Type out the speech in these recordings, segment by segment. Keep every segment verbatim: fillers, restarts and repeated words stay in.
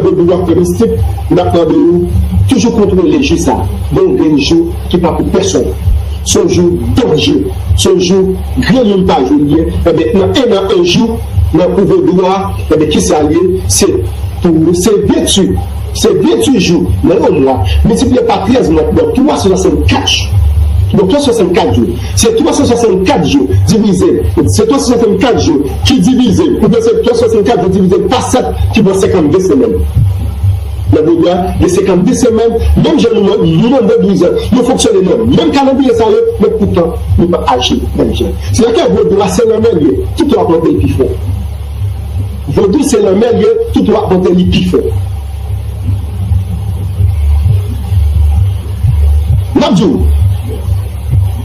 Vodou w ap fè mistik, n ap mande w toujou kontwole jou sa. Gen yon grenn jou ki pa pou pèsonn. Se yon jou danje. Se yon jou grenn youn pa jou li ye. Enben, nan en an, en jou, nan kou vodou a, enben, kisa l ye? Se pou, se venntuit. Se venntuit jou nan yon mwa. Miltipliye pa trèz mwa, donk twa san swasannkat jou. Donk, twa san swasannkat jou. Se twa san swasannkat jou divize, se twa san swasannkat jou ki divize, oubyen se twa san swasannkat jou divize pa sèt ki pran senkannde semèn. Nan vodou a, gen senkannde semèn, menm jan nou, nou nan vodou a, nou fonksyone nan menm kalandriye sa yo, men poutan, nou pa aji menm jan. Se la ke vodou a se lanmè l ye, tout w ap monte l pi fò. Vodou se lanmè l ye, tout w ap monte li pi fò. M ap di w,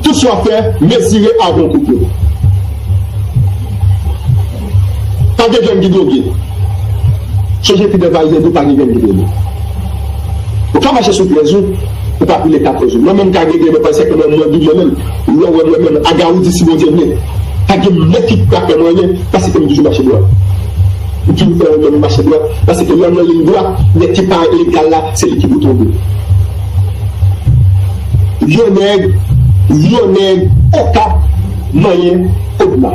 tout sa w ap fè, mezire avan w koupe. Pa gen grenn ki dwoge. Chanje fidèl pa rive di w pa gen grenn ki dwoge. Ou ka mache sou trèz ou, ou pa pile katòz ou. Mwen menm ka gen grenn, mwen panse ke mwen, mwen, mwen menm, lè w wè mwen menm, agawoudi si Bondye vle. Pa gen nèg ki ka fè mwen anyen, paske m toujou mache dwat. M toujou fè mwen menm mache dwat, paske lè mwen liy dwat, nèg ki pa legal la, se li ki pou tonbe. Yon nèg, yon nèg Okap manyen Odma.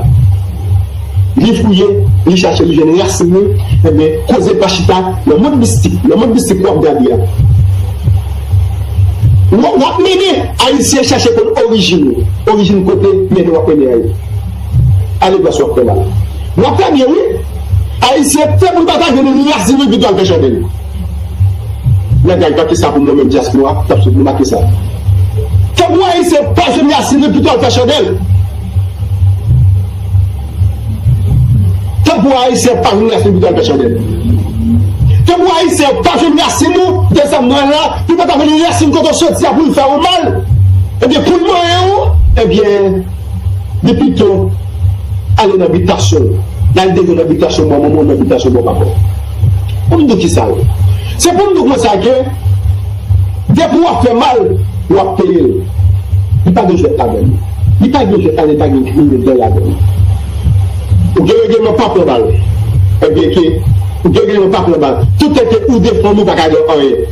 Li fouye, li chache, li jwenn rasin li, enben, koze pa chita nan mond mistik, nan mond mistik w ap gade a. W ap mennen Ayisyen chache konn orijin ou, orijin kote mennen w ap mennen a yo. Ale bò sa w ap fè mal. W ap fè byen, wi. Ayisyen, fè pou l pa ta jwenn rasin li pito al fè chandèl. Lagay pa ke sa pou mwen menm dyaspora, t ap sot mwen pa ke sa. Tanpou Ayisyen pa jwenn rasin li pito al fè chandèl. Tanpou Ayisyen pa jwenn rasin li pito al fè chandèl. Tanpou Ayisyen pa jwenn rasin ou, de sa mwen la, pou pa ta jwenn rasin kote w soti a pou l fè ou mal. Ebyen, pou l manyen ou, ebyen, li pito ale nan bitasyon l. L al devan nan bitasyon bò manman w, nan bitasyon bò papa w. Pou m di w kisa l ye? Se pou m di w konsa ke depi w ap fè mal, w ap peye l. Li pa gen jwèt ladan li. Li pa gen jwèt ladan, li pa gen kriminèl ladan li. Ou gen règleman pa pran bal. Ebyen ke, ou gen règleman pa pran bal. Toutan ke ou defann ou pa ka gen anyen.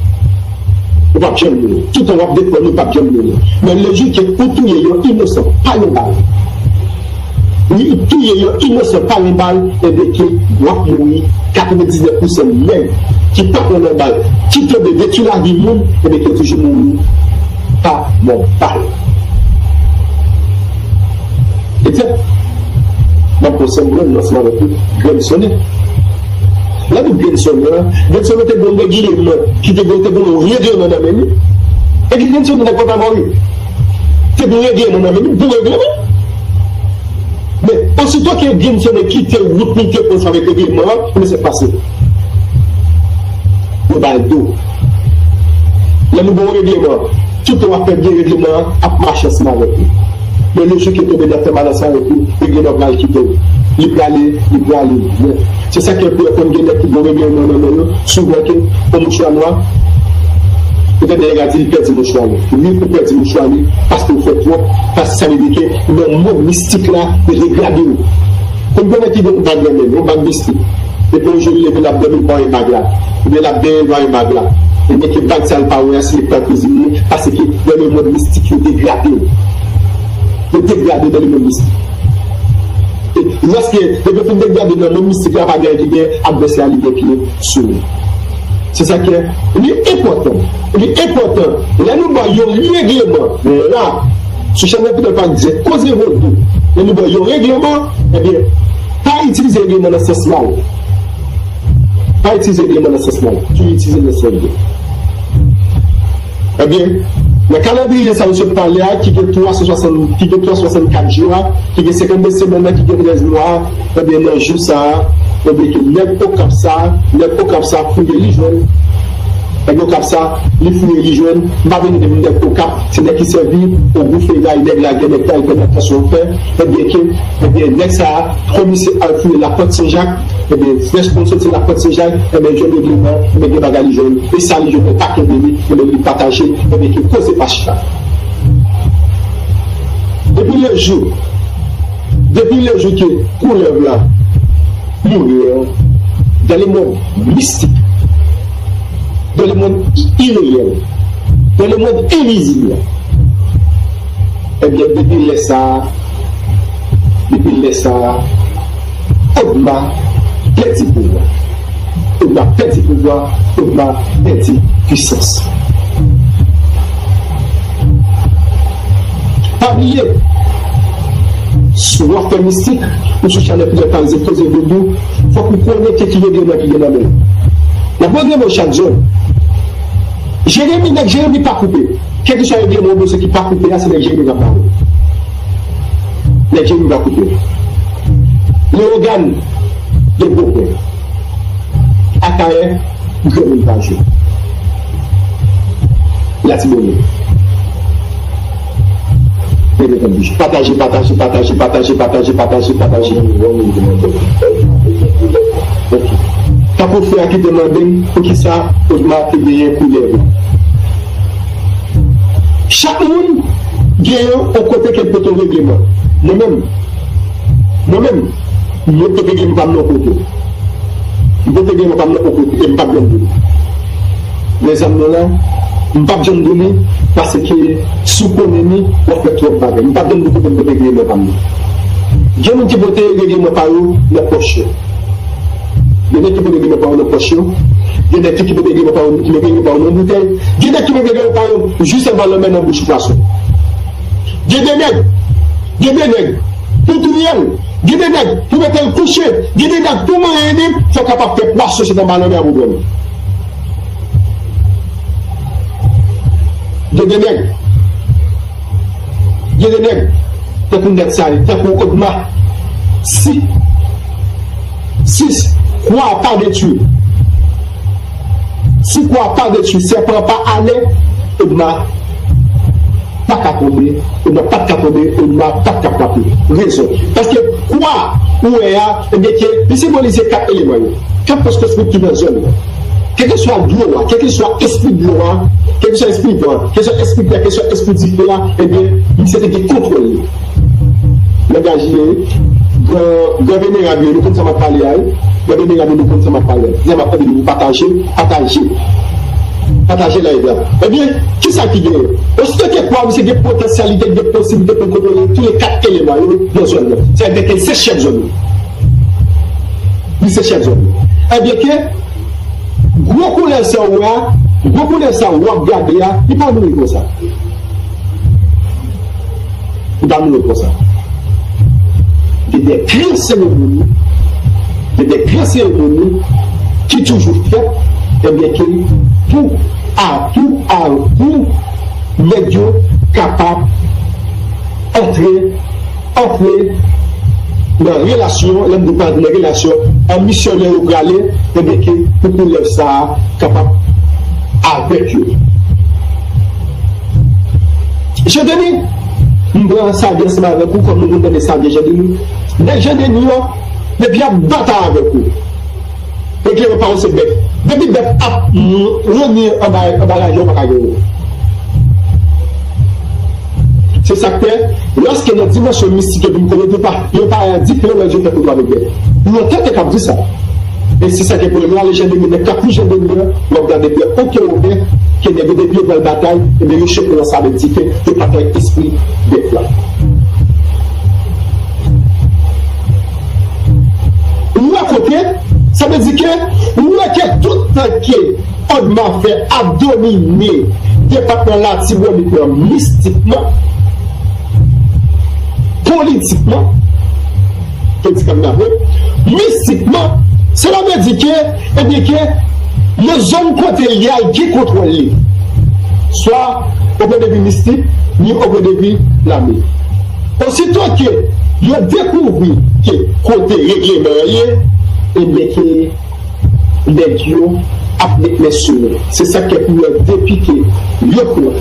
Ou p ap janm mouri. Toutan w ap defann ou p ap janm mouri. Men lejou ke ou touye yon inosan pa yon bal. Wi, ou touye yon inosan pa yon bal, enben ke w ap mouri. Katrevendiznèf pousan nèg ki pa pran nan bal, ki tonbe detwi lavi moun, enben ke toujou mouri pa mò bal. Etyèt, m ap pran senblan ansanm avèk ou, grenn sonnen. Lè nou grenn sonnen an, grenn sonnen te gen yon règleman, ki te gen, te gen yon règleman nan men li. E ki grenn sonnen nan kòt avè li. Te gen yon règleman nan men li, bon règleman. Men, osito ke grenn sonnen kite wout li te pran sa avèk règleman an, men sa k pase. Yo ba l do. Lè nou ba w règleman, tout tan w ap fè byen, règleman an ap mache ansanm avèk ou. Men lejou ke tonbe nan fè mal ansanm avèk ou, règleman an pral kite w. Li prale, li prale nèt. Se sa k fè konn gen nèg ki gon règleman nan men yo, souvan ke yon mouchwa nwa, ou tande nèg la di li pèdi mouchwa li. Wi, ou pèdi mouchwa li, paske ou fè twòp, paske sa vle di ke nan mond mistik la, yo degrade w. Konn gen nèg ki gen yon bag nan men l, yon bag mistik. Epi yon jou li leve l ap dòmi, li pa wè bag la. Oubyen l ap benyen, li pa wè bag la. Ebyen ke bag sa l pa wè a, se li k pral koze li, paske nan le mond mistik yo degrade w. Yo degrade w nan le mond mistik. E lòske depi w fin degrade nan mond mistik la, pa gen anyen ki gen, advèsè a li gen pye sou ou. Se sa k fè li enpòtan. Li enpòtan. Lè nou ba w yon règleman la, sou chèn Lapidòl pa di koze vodou, lè nou ba w yon règleman, ebyen, pa itilize règleman nan sans mal. Pa itilize règleman nan sans mal. Toujou itilize l nan sans byen. Ebyen, nan kalandriye sa nou sot pale a, ki gen twa san swasant, ki gen twa san swasannkat jou a, ki gen senkannde semèn nan, ki gen trèz mwa a, ebyen, nan jou sa a, ebyen, ke nèg Okap sa a, nèg Okap sa a fouye li jwenn. Nèg Okap sa a, li fouye li jwenn. M pa vin di m nèg Okap, se nèg ki sèvi Ogou Feray, nèg Lagè, nèg Tayifè, nèg Kanson fè. Ebyen, ke, ebyen, nèg sa a, kòm misye al fouye Lapòt Sen Jak, ebyen, frèch konn soti Lapòt Sen Jak, ebyen, jwenn règleman, ebyen, gen bagay li jwenn, e sa li jwenn, pa kenbe li, ebyen, li pataje, ebyen, ke koze pa chita. Depi le jou, depi le jou ke koulèv la mouri, dans le monde mystique, ireyèl, dans le monde invisible. Ebyen, depi lè sa a, depi lè sa a, Odma pèdi pouvwa. Odma pèdi pouvwa, Odma pèdi pwisans. Pa bliye, si w ap fè mistik, ou sou chanèl Koulè Parizyen, koze vodou, fòk ou konnen ki, ki regleman ki gen nan men w. N ap regleman chak zòn. Jeremi, nèg Jeremi pa koupe. Kèlkeswa regleman ou bezwen ki pa koupe a, se nèg Jeremi k ap ba ou. Nèg Jeremi pa koupe. Leyogàn, gen gwo pwen. Akayè, granmoun pa jwe. Latibonit. Pataje, pataje, pataje, pataje, pataje, pataje, pataje. Ok. Tankou frè a ki te mande m poukisa Odma te genyen koulè vè. Chak moun genyen yon kote ke l pote yon regleman. Mwen menm, mwen menm, m pote regleman pa m nan kote. M pote regleman pa m nan kote e m p ap janm di li. Men zam nan la, m p ap janm di li, paske si w konnen li, w ap fè twòp bagay. M p ap janm di kote m pote regleman pa m nan. Gen moun ki pote regleman pa yo nan pòch yo. Gen nèg ki pote regleman pa yo nan pòch yo. Gen nèg ki pote regleman pa yo, ki mete regleman pa yo nan boutèy. Gen nèg ki mete regleman pa yo jis anba lanmè nan bouch pwason. Gen de nèg, gen de nèg, pou touye l. Gen de nèg, pou mete l kouche. Gen de nèg, pou manyen li, fò w kapab fè pwason se anba lanmè a pou pran l. Gen de nèg, gen de nèg, tankou nèg sa yo, tankou Odma. Si, si kwa pa detwi, si kwa pa detwi, sèpan pa ale, Odma pa ka tonbe, Odma pa t ka tonbe, Odma pa t ka frape. Rezon. Paske kwa ou wè a, ebyen ke li senbolize kat eleman yo. Kat fòs kosmik ki nan zòn nan. Kèlkeswa dlo a, kèlkeswa espri dlo a, kèlkeswa espri van, kèlkeswa espri tè, kèlkeswa espri dife a, ebyen, misye te gen kontwòl li. Langaj li ye, gran, gran venerab yo, nou konn sa m ap pale a, wi. Gran venerab yo, nou konn sa m ap pale a. Lè m ap tande nou pataje, pataje. Pataje live la. Ebyen, kisa ki genyen? Osito ke kwa misye gen potansyalite, gen posiblite pou l kontwole tou le kat eleman yo nan zòn nan. Sa vle di ke se chèf zòn yo. Li se chèf zòn yo. Ebyen ke gwo koulè sa w wè a, gwo koulè sa w ap gade a, li pa mouri konsa. Li pa mouri konsa. Gen de gran seremoni, gen de gran seremoni ki toujou fèt, ebyen ke pou, a, pou, a, pou nèg yo kapab antre antre nan relasyon, lè m di pa antre nan relasyon, an misyonè yo prale, ebyen ke pou koulè sa a kapab avèk yo. Jan Deni, m pran Savyen ansanm avèk ou, kòm nou konn tande Savyen Jan Deni. Nèg Jan Deni yo, depi y ap batay avèk ou, Regle yo pa yo se bèf. Depi bèf ap ranni anba, anba raje, ou pa ka genyen. Se sa k fè, lòske nan dimansyon mistik yo vin konnen, yo pa, yo pa diferan lè yo fè kote avèk bèf. Lontan te k ap di sa. E se sa k fè pou lè nou ale Jan Deni, nèg k ap fouye Jan Deni an, w ap gade bèf, oke, yo bèf, ke nèg yo depi yo pral batay, ebyen yo choke ansanm avèk dife, yo pa fè espri bèf la. Ou wè kote, sa vle di ke, ou wè ke tout tan ke Odma fè ap domine depatman Latibonit lan mistikman, politikman, politik ap vre, mistikman, sela vle di ke, ebyen ke, nan zòn kote li a, li gen kontwòl li. Swa o pwen de vi mistik, ni o pwen de vi lame. Osito ke yo dekouvri ke kote regleman an ye, ebyen ke nèg yo ap met men sou nou. Se sa k fè pou yo depi ke yo pran,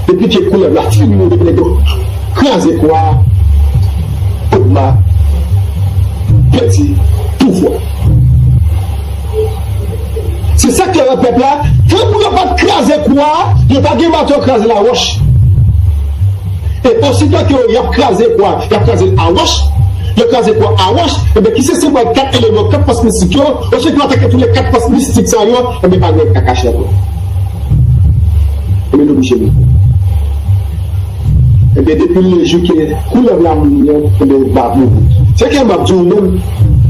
depi ke koulèv la fin mouri, depi nèg yo kraze kwa a, Odma pèdi pouvwa. Se sa k fè pèp la, tankou yo pa t kraze kwa a, yo pa gen mato kraze lawòch. E osito ke y ap kraze kwa, y ap kraze l a wòch, yo kraze kwa a wòch, ebyen, ki se senbòl kat eleman, kat fòs mistik yo, osito atake tou le kat fòs mistik sa yo, ebyen, pa gen ka kache ankò. men l oblije mouri. Ebyen, depi lejou ke koulèv la mouri an, ebyen, l va mouri. Se ke m ap di w menm,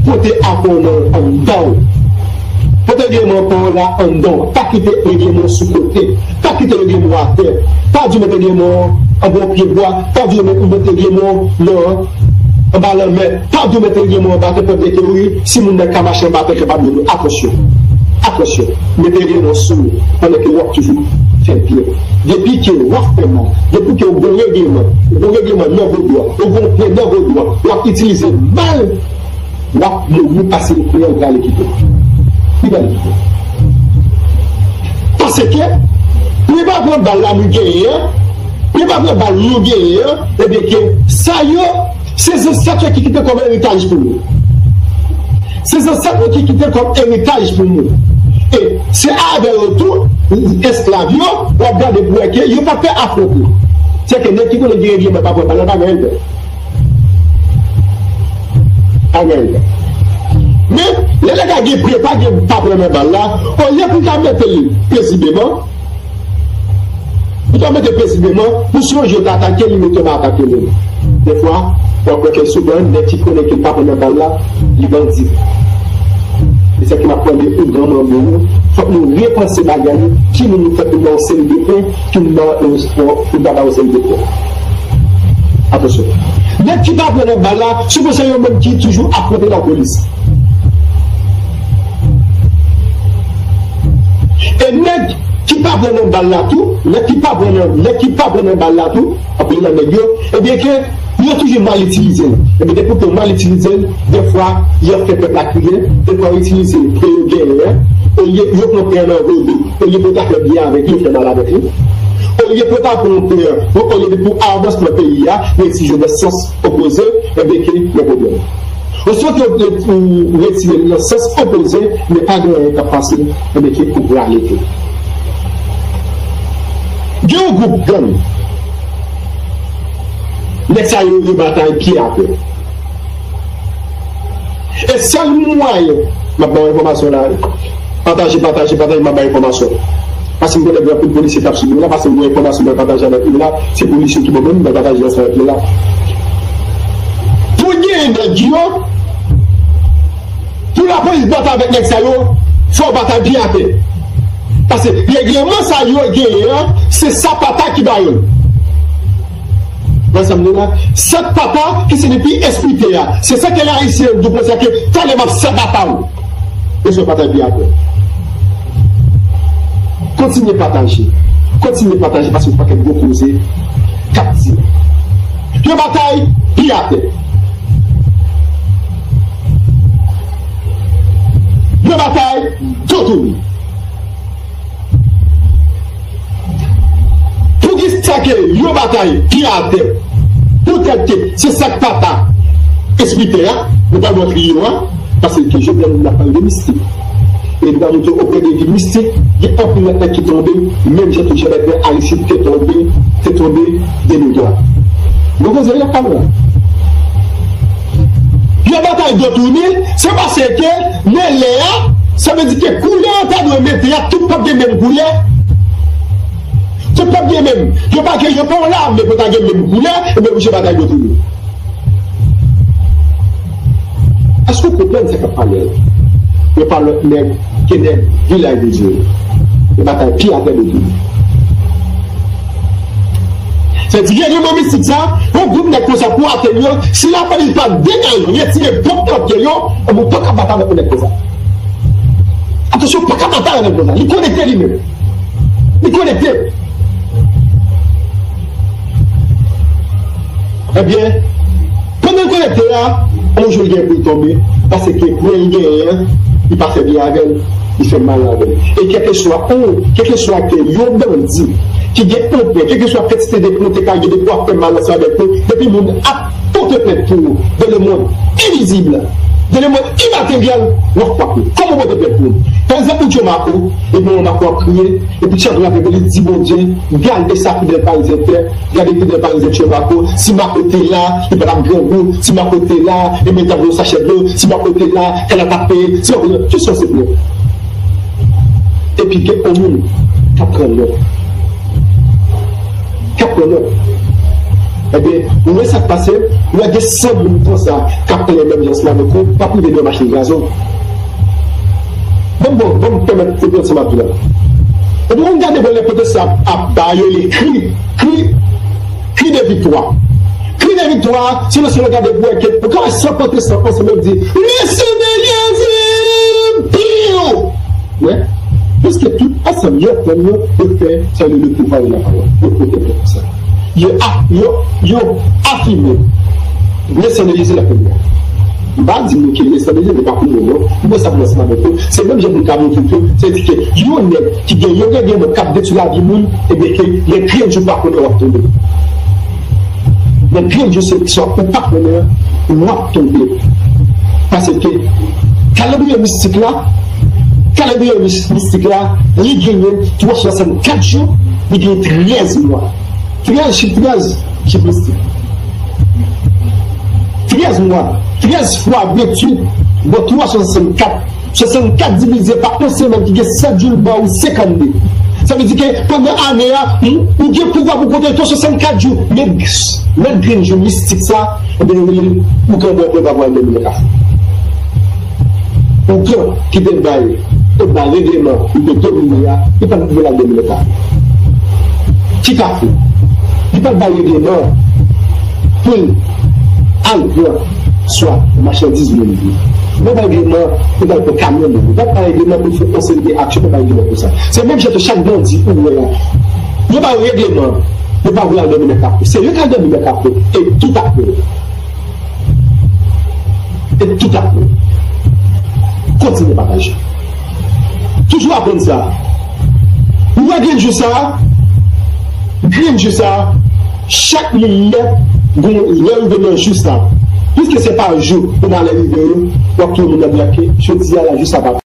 pote akò w nan anndan w. Pote règleman pa w la anndan w. Pa kite règleman w sou kote. Pa kite règleman w atè. Pa di w met règleman w anba yon pye bwa. Pa di w met, met règleman w nan, anba lanmè. Pa di w met règleman w anba tè, pandan ke wi, si moun nan ka mache anba tè, ke pa dlo. Atansyon. Atansyon. Met règleman w sou ou pandan ke w ap toujou fè byen. Depi ke w ap fè mal, depi ke w gen règleman, w gen règleman nan vodou a, w gen pwen nan vodou a, w ap itilize mal, w ap mouri paske pwen an prale kite w. Li prale kite w. Paske, pou li pa pran bal la nou genyen an, pou li pa pran bal nou genyen an, ebyen ke sa yo, se zansèt yo ki kite kòm eritaj pou nou. Se zansèt yo ki kite kòm eritaj pou nou. E se avè yo tou, esklav yo, w ap gade pou wè ke yo pa pè afwonte. Se ke nèg ki konnen gen règleman pa pran bal la, pa gen anyen l fè. Pa gen anyen l fè. Men, lè nèg la gen pre, pa gen, pa pran nan bal la, olye pou l ta mete l pezibeman, li ta mete pezibeman, pou si yon jou yo ta atake li, men yo pa atake li. Defwa, w ap wè ke souvan, nèg ki konnen ke l pa pran nan bal la, li bandi. E sa ki m ap mande ou, gran manbo yo, fòk nou repanse bagay yo, ki moun nou fèt nou ba yon seri de pwen, ki moun ba yon, nou ba ba yon seri de pwen. Atansyon. Nèg ki pa pran nan bal la, souvan se yo menm ki toujou afwonte lapolis. E nèg ki pa pran nan bal la tou, nèg ki pa pran nan, nèg ki pa pran nan bal la tou, anpil nan nèg yo, ebyen ke yo toujou mal itilize l. Ebyen, depi ke yo mal itilize l, defwa, yo fè pèp la kriye, defwa, yo itilize pre yo genyen an, olye yo pran pre an nan vodou, olye pou yo ta fè byen avèk li, yo fè mal avèk li. Olye pou yo ta pran pre an, olye pou avansman peyi a, yo itilize nan sans opoze, ebyen ke gen pwoblèm. Oswa ke ou, ou retire l nan sans opoze, men pa gen anyen k ap pase, ebyen ke ou prale tou. Gen yon gwoup gang. Nèg sa yo, yo batay pye atè. E sèl mwayen, m ap ba w enfòmasyon la, pataje, pataje, pataje, m ap ba w enfòmasyon. Paske m konnen gen anpil polisye k ap swiv nou la, paske m gen enfòmasyon mwen pataje avèk nou la, se polisye ki ban mwen, mwen pataje ansanm avèk nou la. Pou genyen nèg yo, pou lapolis batay avèk nèg sa yo, fò w batay pye atè. Paske règleman sa yo genyen an, se Sapata ki ba yo l. Wè sa m di la? Sèt pata ki siyifi espite a. Se sa ke Ayisyen an di konsa ke talè m ap sèt pata w. Bezwen pataje pye atè. Kontinye pataje. Kontinye pataje paske yon pakèt gwo koze k ap di. Yo batay pye atè. Yo batay do touni. Poukisa ke yo batay pye atè? Poutèt ke se Sapata espite a, nou pa dwe kriye yo a, paske ke Jovenel menm ap pale de mistik. E nou pa montre okenn evi mistik, gen anpil lòt nèg ki tonbe, menm jan tou Jean-Bertrand Aristide te tonbe, te tonbe de nou dwa. Nou koze y ap pale la. Yo batay do touni, se paske nan lè a, sa vle di ke koulè yo ta dwe mete a, tout pap gen menm koulè. Tout pap gen menm. Yo pa gen, yo pa yon lame pou ta gen menm koulè, ebyen oblije batay do touni. Èske w konprann sa k ap pale a? Yo pa lòt nèg ke nèg Vilaj de Dye yo. Yo batay pye atè do touni. Sa di, gen yon mistik sa, yon gwoup nèg konsa pou atenn yo, si lapolis pa degaje, retire bòk nan pye yo, yon moun pa ka bat avèk yon nèg konsa. Atansyon, pa ka bat avèk nèg konsa. Li konekte li menm. Li konekte. Ebyen, pandan l konekte a, yon jou l gen pou l tonbe, paske pwen l genyen an, li pa fè byen avè l, li fè mal avè l. E kèlkeswa ou, kèlkeswa ke yon bandi ki gen yon pwen, kèlkeswa kantite de pwen ou te ka gen depi w ap fè mal ansanm avèk yo, depi moun ap pote plent pou ou, dans le monde invisible, dans le monde immatériel, w ap kwape. Kòman w pote plent pou ou? Pa egzanp, ou tchwe Mako, epi Mako ap kriye, epi chak rape pou li di Bondye, gade sa ki bèl Parizyen fè, gade ki bèl Parizyen tchwe Mako, si Mako te la, li pa t ap grangou, si Mako te la, ebyen li t ap yon sachè dlo, si Mako te la, kay la t ap peye, si Mako te la, kisa w se pou yo? Epi gen yon moun k ap pran lòt. konnen. Ebyen, ou wè sa k pase, ou wè gen san moun konsa k ap plenyen menm jan ansanm avèk ou, w ap rive deyò machin kraze w. Ban m, ban m, ban m pèmèt ou konprann sa m ap di w la. Epi ou gade bò lè pote sa ap, ap ba yo le kri, kri, kri de viktwa. Kri de viktwa, se lè, se lè w gade pou wè ke ou ka wè san pote san ansanm yo di, le Seigneur vient, piw! Wè, prèske tout ansanm yo, fanm yo, yo fè sa yo rele le pouvoir de la parole. Yo pote konsa. Yo ap, yo, yo afime. Le sang de Jésus la première. M pa di nou ke le sang de Jésus pa pou nou, non. Mwen sa pou ansanm avèk yo. Se menm jan pou n ka montre ke, se di ke yon nèg ki gen yon règleman k ap detwi lavi moun, ebyen ke lè grenn jou pa konnen w ap tonbe. Lè grenn jou se sa ou pa konnen w ap tonbe. Paske kalandriye mistik la, kalandriye mis-, mistik la, li genyen twa san swasannkat jou, li genyen trèz mwa. Trèz, chif trèz, chif mistik. Trèz mwa, trèz fwa venntuit, bon, twa san swasannkat. Swasannkat divize pa yon semèn ki gen sèt jou, l ba ou senkannde. Sa vle di ke pandan ane a, ou, ou gen pouvwa pou kontwole swasannkat jou. Men, men grenn jou mistik sa, ebyen, wi, ou gen dwa pran al dòmi nan kafou. Ougan ki te bay, te bay règleman, li te domine a, li pa t vle al dòmi nan kafou. Ki kafou? Li pa t bay règleman pou l al pran swa machandiz moun yo. Li pa t bay règleman pou l al pran kamyon moun yo. Li pa t bay règleman pou l fè yon seri de aksyon, li pa t bay règleman pou sa. Se menm jan tou chak bandi ou wè a. Yo ba yo règleman, yo pa vle al dòmi nan kafou. Se yo k al dòmi nan kafou, e tout ap pran. E tout ap bon. Kontinye pataje. Toujou aprann sa. Ou wè grenn jou sa a, grenn jou sa a, chak moun nèt, gon lè rive nan jou sa a. Piske se pa jou pou malè rive yo, w ap touye moun nan blake, jodi a la, jou sa a pa